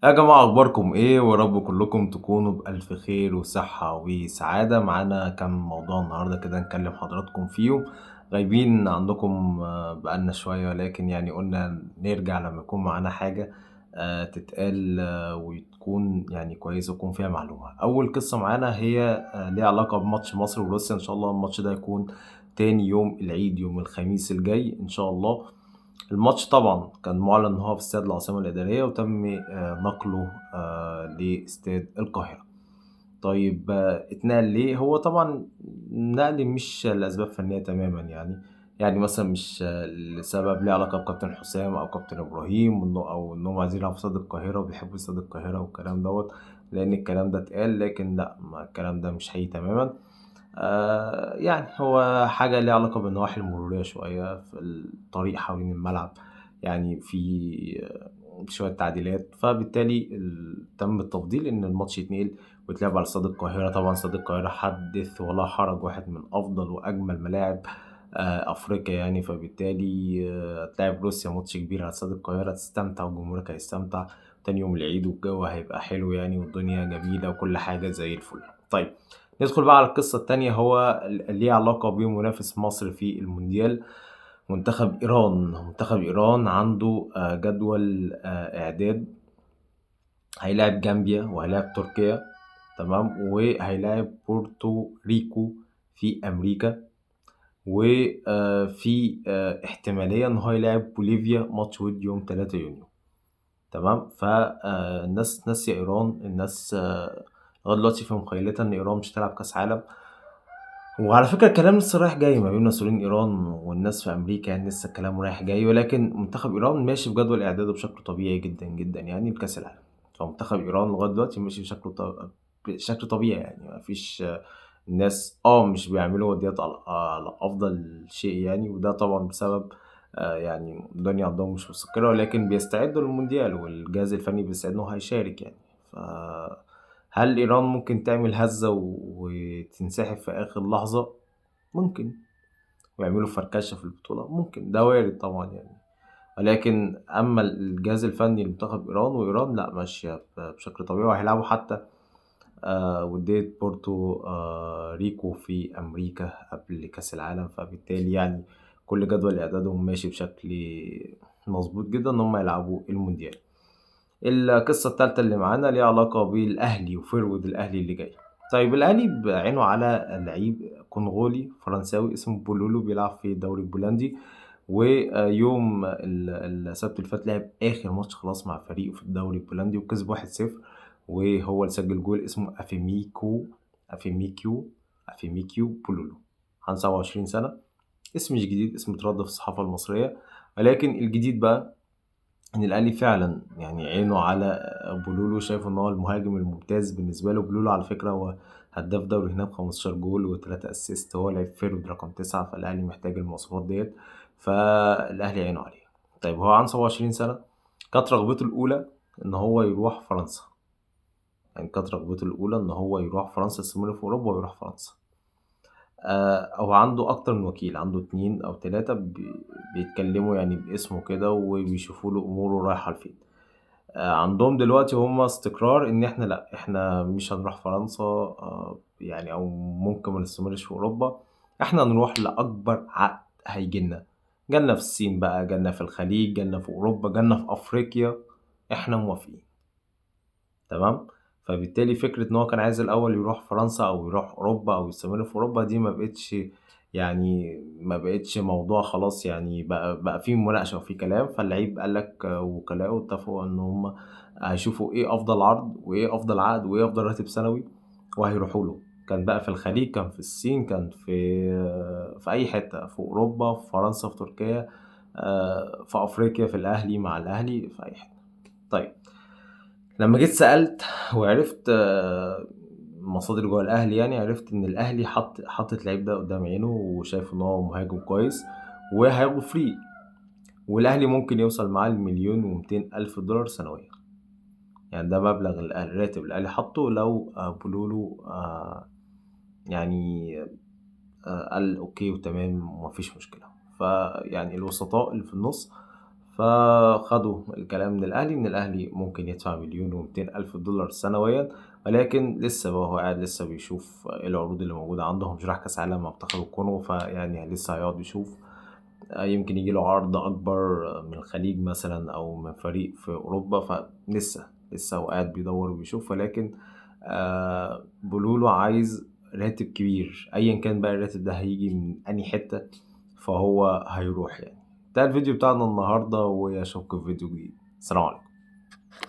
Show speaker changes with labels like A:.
A: يا جماعة أخباركم إيه؟ ورب كلكم تكونوا بألف خير وصحة وسعادة. معانا كم موضوع النهاردة كده نكلم حضراتكم فيهم. غايبين عندكم بقالنا شوية، ولكن يعني قلنا نرجع لما يكون معانا حاجة تتقال وتكون يعني كويسة ويكون فيها معلومة. أول قصة معانا هي ليها علاقة بماتش مصر وروسيا. إن شاء الله الماتش ده يكون تاني يوم العيد، يوم الخميس الجاي إن شاء الله. الماتش طبعا كان معلن ان هو في استاد العاصمة الإدارية، وتم نقله لاستاد القاهرة. طيب اتنقل ليه؟ هو طبعا نقل مش لأسباب فنية تماما، يعني مثلا مش لسبب ليه علاقة بكابتن حسام أو كابتن إبراهيم، أو إنهم عايزين يلعبوا في استاد القاهرة وبيحبوا استاد القاهرة والكلام دوت، لأن الكلام ده اتقال، لكن لا، الكلام ده مش حقيقي تماما. يعني هو حاجة ليها علاقة بالنواحي المرورية شوية في الطريق حوالين الملعب، يعني في شوية تعديلات، فبالتالي تم التفضيل إن الماتش يتنقل ويتلعب على استاد القاهرة. طبعا استاد القاهرة حدث ولا حرج، واحد من أفضل وأجمل ملاعب أفريقيا يعني، فبالتالي هتلاعب روسيا ماتش كبير على استاد القاهرة، تستمتع وجمهورك هيستمتع. تاني يوم العيد والجو هيبقى حلو يعني، والدنيا جميلة وكل حاجة زي الفل. طيب ندخل بقى على القصة التانية، هو ليه علاقة بمنافس مصر في المونديال، منتخب إيران. منتخب إيران عنده جدول إعداد، هيلاعب جامبيا وهيلاعب تركيا، تمام، وهيلاعب بورتوريكو في أمريكا، وفي احتمالية إن هو يلاعب بوليفيا ماتش ودي يوم 3 يونيو، تمام. فالناس ناسية إيران، الناس لغاية دلوقتي في مخيلتها إن إيران مش هتلعب كأس عالم. وعلى فكرة الكلام لسه رايح جاي ما بين مسؤولين إيران والناس في أمريكا، يعني لسه الكلام رايح جاي، ولكن منتخب إيران ماشي بجدول إعداده بشكل طبيعي جدا جدا يعني لكأس العالم. فمنتخب إيران لغاية دلوقتي ماشي بشكل طبيعي، يعني ما فيش الناس مش بيعملوا وديات على أفضل شيء يعني، وده طبعا بسبب يعني الدنيا عندهم مش مستقرة، ولكن بيستعدوا للمونديال والجهاز الفني بيستعد إنه هيشارك يعني. هل إيران ممكن تعمل هزة وتنسحب في آخر لحظة؟ ممكن، ويعملوا فركشة في البطولة، ممكن، ده وارد طبعا يعني. ولكن أما الجهاز الفني لمنتخب إيران، وإيران لا ماشية بشكل طبيعي، وهيلعبوا حتى ودية بورتو ريكو في أمريكا قبل كأس العالم، فبالتالي يعني كل جدول إعدادهم ماشي بشكل مظبوط جدا إن هم يلعبوا المونديال. القصة الثالثة اللي معانا ليها علاقة بالأهلي وفرود الأهلي اللي جاي. طيب الأهلي بعينه على لعيب كونغولي فرنساوي اسمه بولولو، بيلعب في الدوري البولندي، ويوم السبت اللي فات لعب آخر ماتش خلاص مع فريقه في الدوري البولندي وكسب 1-0، وهو اللي سجل جول، اسمه أفيميكيو بولولو، عنده 27 سنة، اسم مش جديد، اسم اتردد في الصحافة المصرية، ولكن الجديد بقى إن الأهلي فعلا يعني عينه على بولولو، شايف إن هو المهاجم الممتاز بالنسبة له. بولولو على فكرة هو هداف دوري هناك 15 جول و3 assist، هو لعيب forward رقم 9، فالأهلي محتاج المواصفات ديت، فالأهلي عينه عليه. طيب هو عنده 27 سنة، كانت رغبته الأولى إن هو يروح فرنسا، يعني كانت رغبته الأولى إن هو يروح فرنسا، يستمر في أوروبا ويروح فرنسا. هو عنده أكتر من وكيل، عنده 2 أو 3 بيتكلموا يعني باسمه كده وبيشوفوا له أموره رايحة لفين. عندهم دلوقتي هم استقرار إن إحنا لأ، إحنا مش هنروح فرنسا، يعني أو ممكن ما نستمرش في أوروبا، إحنا نروح لأكبر عقد هيجيلنا، جالنا في الصين بقى، جالنا في الخليج، جالنا في أوروبا، جالنا في أفريقيا، إحنا موافقين، تمام. فبالتالي فكرة إن هو كان عايز الأول يروح فرنسا أو يروح أوروبا أو يستمر في أوروبا دي ما بقتش، يعني ما بقتش موضوع خلاص، يعني بقى في مناقشة وفي كلام. فاللعيب قال لك وكلاءه اتفقوا إن هم هيشوفوا إيه أفضل عرض وإيه أفضل عقد وإيه أفضل راتب سنوي وهيروحوا له. كان بقى في الخليج، كان في الصين، كان في أي حتة، في أوروبا، في فرنسا، في تركيا، في أفريقيا، في الأهلي، مع الأهلي، في أي حتة. طيب لما جيت سألت وعرفت مصادر جوه الأهلي، يعني عرفت إن الأهلي حطت لعيب ده قدام عينه وشايف إن هو مهاجم كويس وهياخده free، والأهلي ممكن يوصل معاه ل1,200,000 دولار سنويا. يعني ده مبلغ الراتب اللي الأهلي حطه لو بولولو قال okay وتمام ومفيش مشكلة. فيعني الوسطاء اللي في النص فخدوا الكلام من الأهلي إن الأهلي ممكن يدفع 1,200,000 دولار سنويا، ولكن لسه بقى هو قاعد لسه بيشوف إيه العروض اللي موجودة عنده. هو مش راح كأس عالم مع منتخب الكونغو، فيعني لسه هيقعد يشوف، يمكن يجي له عرض أكبر من الخليج مثلا أو من فريق في أوروبا، فلسه هو قاعد بيدور وبيشوف. ولكن بولولو عايز راتب كبير، أيا كان بقى الراتب ده هيجي من أي حتة فهو هيروح يعني. ده الفيديو بتاعنا النهاردة، وأشوفكم في فيديو جديد. السلام عليكم.